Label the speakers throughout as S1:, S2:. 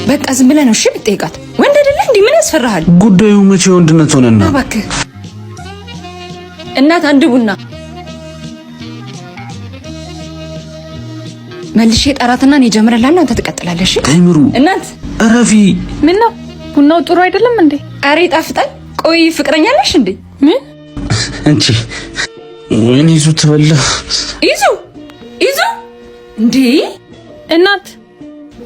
S1: በቃ ዝም ብለህ ነው እሺ የምትጠይቃት። ወንድ አይደለ እንዴ? ምን ያስፈራሃል?
S2: ጉዳዩ መቼ ወንድነት ሆነና?
S1: እባክህ እናት አንድ ቡና መልሼ ጠራትና እኔ እጀምርልሃለሁ፣ አንተ ትቀጥላለህ። እሺ
S2: ተይምሩ
S1: እናት
S2: እረፊ።
S3: ምን ነው ቡናው ጥሩ አይደለም እንዴ?
S1: ኧረ ይጣፍጣል። ቆይ ፍቅረኛ አለሽ እንዴ?
S3: ምን
S2: እንቺ ወይኔ ይዙ ተበላ።
S1: ይዙ ይዙ እንዴ
S3: እናት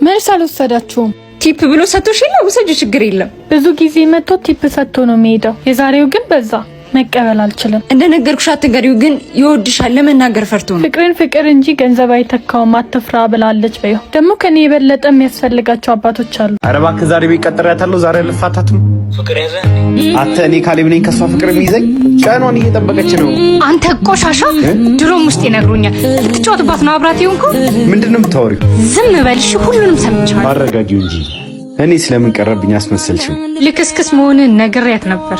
S3: መልስ አልወሰዳችሁም።
S1: Tip ብሎ ሰጥቶሽ የለ ውሰጂው፣ ችግር የለም።
S3: ብዙ ጊዜ መጥቶ tip ሰጥቶ ነው የሚሄደው። የዛሬው ግን በዛ፣ መቀበል አልችልም።
S1: እንደነገርኩሽ አትንገሪው፣ ግን ይወድሻል። ለመናገር ፈርቶ ነው።
S3: ፍቅርን ፍቅር እንጂ ገንዘብ አይተካውም፣ አትፍራ ብላለች። በይው ደግሞ ከኔ የበለጠ የሚያስፈልጋቸው አባቶች አሉ።
S4: ኧረ እባክህ ዛሬ ቤት ቀጥሬያታለሁ። ዛሬ አልፋታትም።
S5: ፍቅር ያዘ
S4: አንተ እኔ ካሌብ ነኝ ከእሷ ፍቅር የሚይዘኝ። ቀኗን እየጠበቀች ነው።
S6: አንተ ቆሻሻ፣ ድሮም ውስጥ ይነግሩኛል። ልትጫወትባት ነው አብራት ይሁንኩ።
S4: ምንድን ነው የምታወሪው?
S6: ዝም በልሽ፣ ሁሉንም ሰምቻለሁ።
S4: አረጋጊው እንጂ እኔ ስለምን ቀረብኝ አስመሰልሽው?
S6: ልክስክስ መሆንን ነግሬያት ነበር።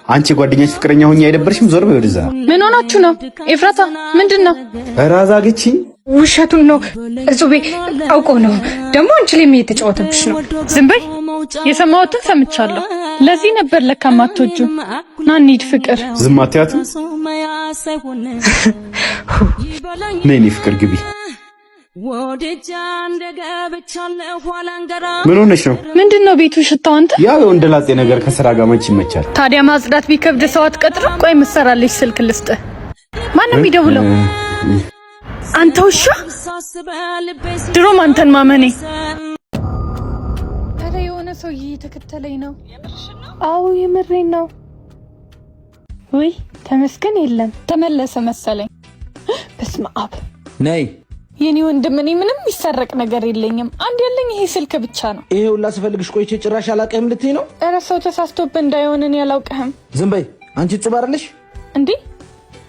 S4: አንቺ የጓደኛሽ ፍቅረኛ ሆኜ አይደበርሽም? ዞር በይ ወደዛ።
S3: ምን ሆናችሁ ነው? ኤፍራታ ምንድን ነው?
S4: ኧረ አዛግችኝ።
S6: ውሸቱን ነው እጹቤ፣ አውቆ ነው ደግሞ አንቺ ላይ እየተጫወተብሽ ነው።
S3: ዝም በይ። የሰማሁትን ሰምቻለሁ። ለዚህ ነበር ለካ ማትወጂው። ና እንሂድ ፍቅር።
S4: ዝም አትያትም? ነይ እኔ ፍቅር ግቢ። ምን ሆነሽ ነው?
S3: ምንድን ነው ቤቱ ሽታው? አንተ
S4: ያው የወንደላጤ ነገር ከስራ ጋር መች ይመቻል።
S3: ታዲያ ማጽዳት ቢከብድ ሰው አትቀጥርም? ቆይ ምሰራለች ስልክ ልስጥህ። ማነው የሚደውለው? አንተ ውሻ! ድሮም አንተን ማመኔ። ኧረ የሆነ ሰውዬ እየተከተለኝ ነው። አዎ የምሬን ነው። ውይ ተመስገን የለም ተመለሰ መሰለኝ። በስመ አብ
S2: ነይ
S3: የኔ ወንድም፣ እኔ ምንም የሚሰረቅ ነገር የለኝም። አንድ ያለኝ ይሄ ስልክ ብቻ ነው።
S2: ይሄ ሁላ ስፈልግሽ ቆይቼ ጭራሽ አላውቅህም ልትይ ነው?
S3: ኧረ ሰው ተሳስቶብህ እንዳይሆን እኔ አላውቅህም።
S2: ዝም በይ አንቺ እጹብ አይደለሽ
S3: እንዴ?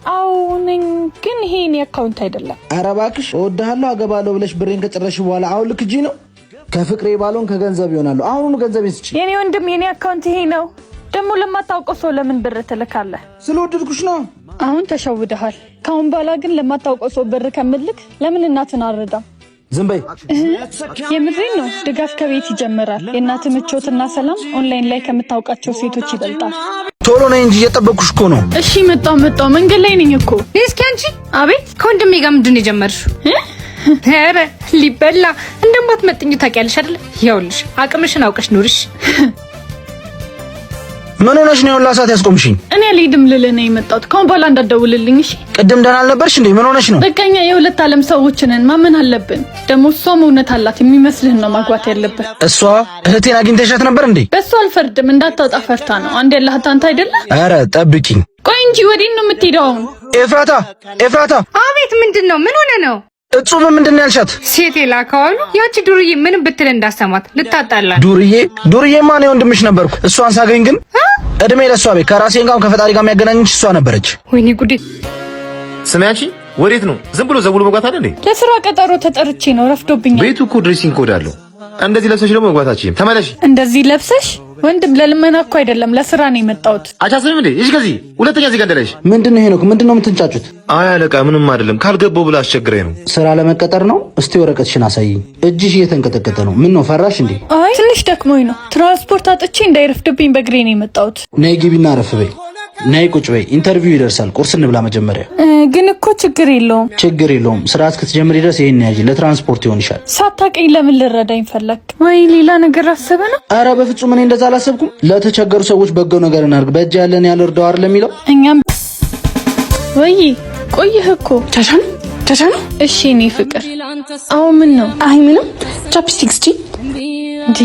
S3: አዎ ነኝ፣ ግን ይሄ የኔ account አይደለም።
S2: ኧረ እባክሽ እወድሃለሁ አገባለሁ ብለሽ ብሬን ከጨረስሽ በኋላ አሁን ልክጂ ነው? ከፍቅሬ ባልሆን ከገንዘብ ይሆናሉ። አሁኑኑ ገንዘቤን ስጪ።
S3: የኔ ወንድም፣ የኔ account ይሄ ነው። ደግሞ ለማታውቀው ሰው ለምን ብር ትልካለህ?
S2: ስለወደድኩሽ ነው።
S3: አሁን ተሸውደሃል። ከአሁን በኋላ ግን ለማታውቀው ሰው ብር ከምልክ ለምን እናትን አልረዳም?
S2: ዝም በይ።
S3: የምሬን ነው። ድጋፍ ከቤት ይጀምራል። የእናት ምቾትና ሰላም ኦንላይን ላይ ከምታውቃቸው ሴቶች ይበልጣል።
S2: ቶሎ ነይ እንጂ እየጠበቅኩሽ እኮ ነው።
S3: እሺ መጣሁ መጣሁ። መንገድ ላይ ነኝ እኮ።
S6: እስኪ አንቺ
S3: አቤት።
S6: ከወንድሜ ጋር ምንድን ነው የጀመርሽው? ኧረ ሊበላ እንደማትመጥኙ ታውቂያለሽ አይደለ? ይኸውልሽ አቅምሽን አውቀሽ ኑርሽ።
S2: ምን ሆነሽ ነው የሁላ ሰዓት ያስቆምሽኝ?
S3: እኔ አልሄድም ልልህ ነው የመጣሁት። ከአሁን በኋላ እንዳትደውልልኝ እሺ?
S2: ቅድም ደህና አልነበርሽ እንዴ? ምን ሆነሽ ነው?
S3: በቃ እኛ የሁለት ዓለም ሰዎች ነን፣ ማመን አለብን። ደግሞ እሷም እውነት አላት። የሚመስልህን ነው ማግባት ያለብን።
S2: እሷ እህቴን አግኝተሻት ነበር እንዴ?
S3: በእሷ አልፈርድም። እንዳታጣ ፈርታ ነው። አንድ ያለህ አንተ አይደለ?
S2: ኧረ ጠብቂኝ።
S3: ቆይ እንጂ ወዴት ነው የምትሄደው አሁን?
S2: ኤፍራታ ኤፍራታ!
S6: አቤት። ምንድን ነው? ምን ሆነ ነው?
S2: እጹብ ምንድን ነው ያልሻት?
S6: ሴት የላከው አሉ። ያቺ ዱርዬ ምንም ብትል እንዳሰማት ልታጣላ።
S2: ዱርዬ ዱርዬማ እኔ ወንድምሽ ነበርኩ። እሷን ሳገኝ ግን እድሜ ለእሷ ቤት ከራሴ ጋርም ከፈጣሪ ጋር የሚያገናኝሽ እሷ ነበረች።
S6: ወይኔ ጉዴ!
S7: ስሚ አንቺ ወዴት ነው? ዝም ብሎ ዘውሎ መግባት አይደል እንዴ?
S3: ለስራ ቀጠሮ ተጠርቼ ነው፣ ረፍዶብኛል።
S7: ቤቱ እኮ dressing code አለው። እንደዚህ ለብሰሽ ደግሞ መግባታችን። ተመለሽ።
S3: እንደዚህ ለብሰሽ ወንድም፣ ለልመና እኮ አይደለም ለስራ ነው የመጣሁት።
S7: አቻስብም እንዴ? እሺ፣ ከዚህ ሁለተኛ እዚህ ጋር እንደለሽ።
S2: ምንድን ነው ሄኖክ? ምንድን ነው የምትንጫጩት?
S7: አይ አለቃ፣ ምንም አይደለም። ካልገባው ብላ አስቸግረኝ ነው።
S2: ስራ ለመቀጠር ነው? እስቲ ወረቀትሽን አሳይኝ። እጅሽ እየተንቀጠቀጠ ነው። ምን ነው ፈራሽ እንዴ?
S3: አይ ትንሽ ደክሞኝ ነው። ትራንስፖርት አጥቼ እንዳይረፍድብኝ በእግሬ ነው የመጣሁት።
S2: ነይ ግቢና አረፍ በይ። ነይ ቁጭ በይ። Interview ይደርሳል። ቁርስ እንብላ መጀመሪያ።
S3: ግን እኮ ችግር የለውም።
S2: ችግር የለውም። ስራ እስክትጀምሪ ድረስ ይሄን ያዥ፣ ለትራንስፖርት ይሆንሻል።
S3: ሳታውቀኝ ለምን ልረዳኝ ፈለግ? ወይ ሌላ ነገር አስበህ ነው?
S2: አረ በፍጹም እኔ እንደዛ አላሰብኩም። ለተቸገሩ ሰዎች በጎ ነገር እናድርግ። በእጅ ያለን ያለ እርዳው አይደል የሚለው።
S3: እኛም ወይ ቆይህ እኮ
S1: ቻቻ ነው ቻቻ ነው።
S3: እሺ እኔ ፍቅር፣ አሁን ምን ነው?
S1: አይ ምንም፣ chapstick ስጪ።
S3: እንዴ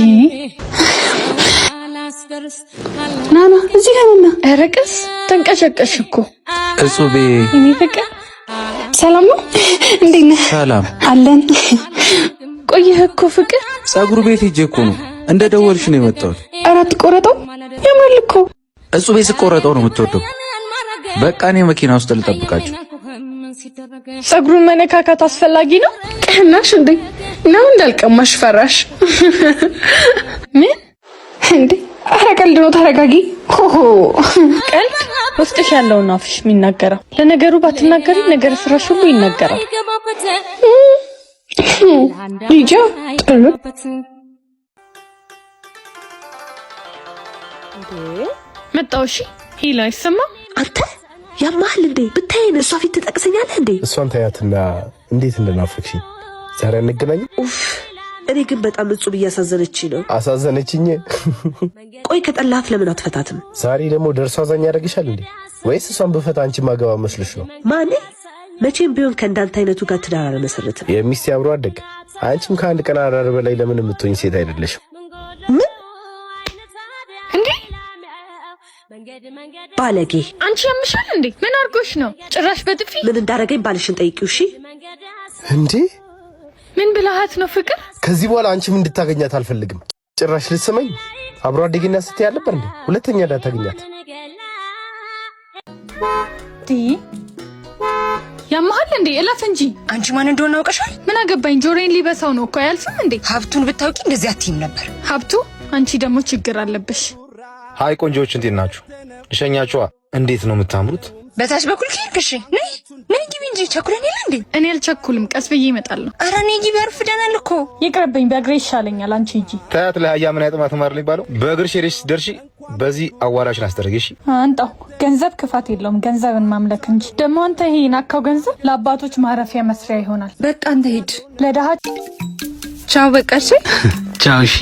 S1: ና ና እዚህ ጋር ና።
S3: ኧረ ቀስ ተንቀሸቀሽ እኮ
S5: እጹቤ።
S3: እኔ ፍቅር
S1: ሰላም ነው? እንዴት ነህ?
S5: ሰላም
S1: አለን።
S3: ቆይህ እኮ ፍቅር።
S5: ጸጉር ቤት ሄጄ እኮ ነው እንደ ደወልሽ ነው የመጣሁት።
S1: ኧረ አትቆረጠው፣ ያምራል እኮ።
S5: እጹቤ ስቆረጠው ነው የምትወደው። በቃ እኔ መኪና ውስጥ ልጠብቃችሁ።
S3: ጸጉሩን መነካካት አስፈላጊ ነው?
S1: ቀናሽ እንዴ? ነው እንዳልቀማሽ ፈራሽ?
S3: ምን
S1: እንዴ? አረ ቀልድ ነው፣ ተረጋጊ። ሆሆ
S3: ቀልድ ውስጥሽ ያለውን አፍሽ የሚናገረው። ለነገሩ ባትናገሪ ነገር ስራሽ ሁሉ ይናገራል።
S1: ልጃ ጥሩ
S3: መጣው። እሺ ሄላ አይሰማም።
S8: አንተ ያማህል እንዴ? ብታይን እሷ ፊት ትጠቅሰኛለህ እንዴ?
S9: እሷን ታያትና እንዴት እንደናፈቅሽኝ። ዛሬ አንገናኝም?
S8: ኡፍ እኔ ግን በጣም እጹብ እያሳዘነችኝ ነው።
S9: አሳዘነችኝ።
S8: ቆይ ከጠላት ለምን አትፈታትም?
S9: ዛሬ ደግሞ ደርሶ አዛኝ ያደርግሻል እንዴ? ወይስ እሷን ብፈታ አንቺ ማገባ መስሎሽ ነው?
S8: ማኔ መቼም ቢሆን ከእንዳንተ አይነቱ ጋር ትዳር አልመሰረትም።
S9: የሚስቴ አብሮ አደግ፣ አንቺም ከአንድ ቀን አዳር በላይ ለምን የምትሆኝ ሴት አይደለሽም።
S8: ምን
S3: እንዴ
S8: ባለጌ!
S3: አንቺ ያምሻል እንዴ? ምን አድርጎሽ ነው ጭራሽ በጥፊ?
S8: ምን እንዳደረገኝ ባልሽን ጠይቂው። እሺ
S9: እንዴ
S3: ምን ብልሃት ነው ፍቅር?
S9: ከዚህ በኋላ አንቺም እንድታገኛት አልፈልግም። ጭራሽ ልትስመኝ አብሮ አደጌና ስትይ አልነበር እንዴ? ሁለተኛ እንዳታገኛት።
S3: ያመሃል እንዴ? እለፍ እንጂ።
S1: አንቺ ማን እንደሆነ አውቀሻል?
S3: ምን አገባኝ? ጆሮዬን ሊበሳው ነው እኮ አያልፍም እንዴ?
S1: ሀብቱን ብታውቂ እንደዚህ አትይም ነበር።
S3: ሀብቱ፣ አንቺ ደግሞ ችግር አለብሽ።
S7: Hi ቆንጆዎች፣ እንዴት ናችሁ? ልሸኛችኋ። እንዴት ነው የምታምሩት!
S1: በታች በኩል ከሄድክ እሺ። ነይ ነይ ግቢ እንጂ ቸኩለን የለ እንዴ?
S3: እኔ አልቸኩልም፣ ቀስ ብዬ እመጣለሁ።
S1: ኧረ ነይ ግቢ፣ አርፍደናል እኮ።
S3: ይቅርብኝ፣ በእግሬ ይሻለኛል። አንቺ ሂጂ።
S7: ታያት ለአህያ ምን አይጥማትም አይደል የሚባለው? በእግርሽ ሄደሽ ስትደርሺ በዚህ አዋራሽን አስደርጊ። እሺ
S3: አንጣው። ገንዘብ ክፋት የለውም፣ ገንዘብን ማምለክ እንጂ። ደግሞ አንተ ይሄ ናካው ገንዘብ ለአባቶች ማረፊያ መስሪያ ይሆናል።
S1: በቃ አንተ ሂድ።
S3: ለድሃ
S1: ቻው። በቃ እሺ፣
S2: ቻው። እሺ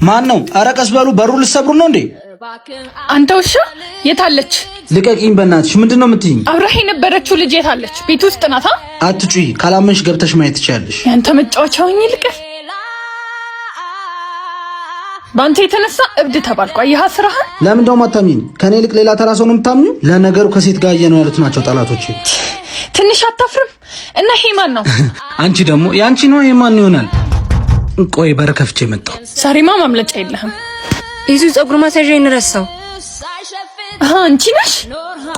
S2: ማን ነው? ኧረ ቀስ በሉ፣ በሩ ልትሰብሩ ነው እንዴ?
S3: አንተ ውሻ የታለች?
S2: ልቀቂኝ በእናትሽ። ምንድን ነው የምትይኝ?
S3: አብራህ የነበረችው ልጅ የታለች? ቤት ውስጥ ናታ።
S2: አትጩይ፣ ካላመንሽ ገብተሽ ማየት ትችያለሽ።
S3: ያንተ መጫወቻ ሆኜ ልቀር። በአንተ የተነሳ እብድ ተባልኩ። አየህ ስራህን።
S2: ለምን እንደውም አታምኚኝ? ከኔ ይልቅ ሌላ ተራ ሰው ነው የምታምኚው? ለነገሩ ከሴት ጋር ነው ያሉት ናቸው ጠላቶቼ።
S3: ትንሽ አታፍርም? እና ይሄ ማን ነው?
S2: አንቺ ደግሞ የአንቺ ነው። ይሄ ማን ይሆናል? ቆይ በር ከፍቼ መጣሁ።
S3: ዛሬማ ማምለጫ የለህም።
S1: ይዙ ፀጉር ማስያዣዬን ረሳው።
S3: አንቺ ነሽ።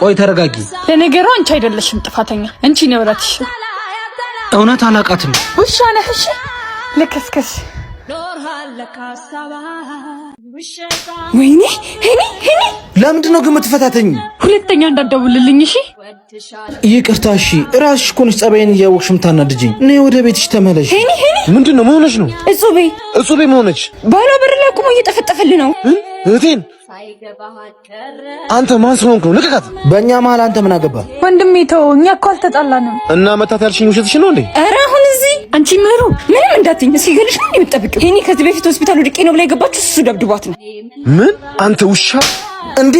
S2: ቆይ ተረጋጊ።
S3: ለነገሩ አንቺ አይደለሽም ጥፋተኛ፣ አንቺ ንብረትሽ።
S2: እውነት አላውቃትም።
S3: ውሻ ነህ። እሺ ልክስክስ።
S1: ወይኔ ሄኒ ሄኒ፣
S2: ለምንድን ነው ግን የምትፈታተኝ?
S3: ሁለተኛ እንዳትደውልልኝ እሺ።
S2: ይቅርታ እሺ። እራስሽ እኮ ነሽ ጸባዬን እያወቅሽ የምታናድጂኝ። ነይ ወደ ቤትሽ ተመለሽ።
S1: ሄኒ ሄኒ፣
S7: ምንድን ነው? ምን ሆነሽ ነው?
S1: እጹቤ
S7: እጹቤ ምን ሆነች?
S1: ባሏ በር ላይ ቆሞ እየጠፈጠፈልህ ነው።
S7: እህቴን አንተ ማን ስለሆንክ ነው? ልቀቃት።
S2: በእኛ መሀል አንተ ምን አገባ?
S3: ወንድሜ ተው፣ እኛ እኮ አልተጣላንም።
S7: እና መታት ያልሽኝ ውሸትሽ ነው እንዴ?
S1: ኧረ አሁን እዚህ
S3: አንቺ ምሩ
S1: ምንም እንዳትኝ እስኪገልሽ ነው የምትጠብቂው? ሄኒ ከዚህ በፊት ሆስፒታል ወድቄ ነው ብላ የገባችሁ እሱ ደብድቧት ነው።
S7: ምን? አንተ ውሻ!
S2: እንዴ